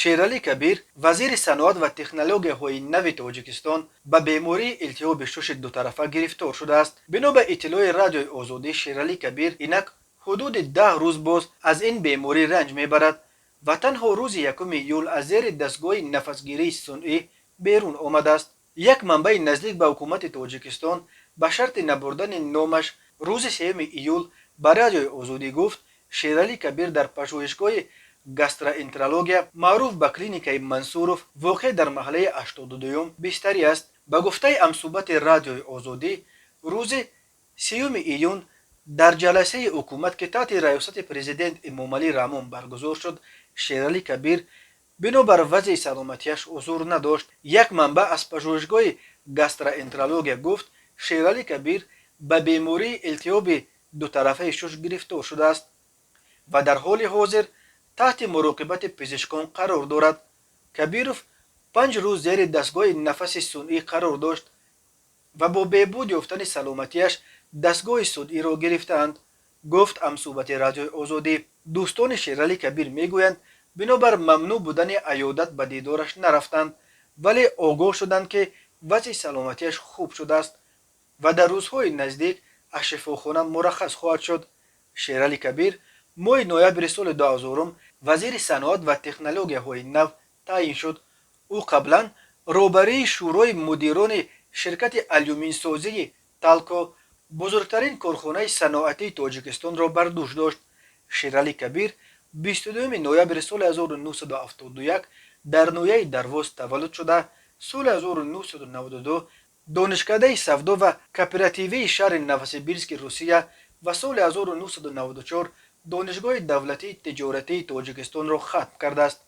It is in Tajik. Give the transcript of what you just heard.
Шералӣ Кабир, вазири саноат ва технологияҳои нави Тоҷикистон, ба бемории илтиҳоби шуши дутарафа гирифтор шудааст. Бино ба иттилои Радиои Озодӣ, Шералӣ Кабир инак ҳудуди 10 рӯз боз аз ин беморӣ ранҷ мебарад ва танҳо рӯзи 1 июл аз зери дастгоҳи нафасгирии сунъӣ берун омадааст. Як манбаи наздик ба ҳукумати Тоҷикистон ба шарти набурдани номаш рӯзи 3 июл ба Радиои Озодӣ гуфт, Шералӣ Кабир дар пажӯҳишгоҳи гастроэнтерология, маъруф ба клиникаи Мансуров, воқеъ дар маҳаллаи 82-юм бистарӣ аст. Ба гуфтаи ҳамсӯҳбати Радиои Озодӣ, рӯзи 3 июн дар ҷаласаи ҳукумат, ки таҳти раёсати президент Эмомалӣ Раҳмон баргузор шуд, Шералӣ Кабир бинобар вазъи саломатиаш ҳузур надошт. Як манбаъ аз пажӯҳишгоҳи гастроэнтерология гуфт, Шералӣ Кабир ба бемории илтиҳоби дутарафаи шуш гирифтор шудааст ва дар ҳоли ҳозир таҳти муроқибати пизишкон қарор дорад. Кабиров 5 рӯз зери дастгоҳи нафаси сунъӣ қарор дошт ва бо беҳбуд ёфтани саломатиаш дастгоҳи сунъиро гирифтаанд, гуфт ҳамсӯҳбати Радиои Озодӣ. Дӯстони Шералӣ Кабир мегӯянд, бинобар мамнӯъ будани аёдат ба дидораш нарафтанд, вале огоҳ шуданд, ки вазъи саломатиаш хуб шудааст ва дар рӯзҳои наздик аз шифохона мураххас хоҳад шуд. Шералӣ Кабир моҳи ноябри соли 2000 вазири саноат ва технологияҳои нав таъин шуд. Ӯ қаблан роҳбарии шӯрои мудирони ширкати алюминсозии «Талко», бузургтарин корхонаи саноатии Тоҷикистонро бар дӯш дошт. Шералӣ Кабир 22 ноябри соли 1971 дар ноҳияи Дарвоз таваллуд шуда, соли 1992 Донишкадаи савдо ва кооперативии шаҳри Новосибирски Русия ва соли 1994 Донишгоҳи давлатии тиҷоратии Тоҷикистонро хатм кардааст.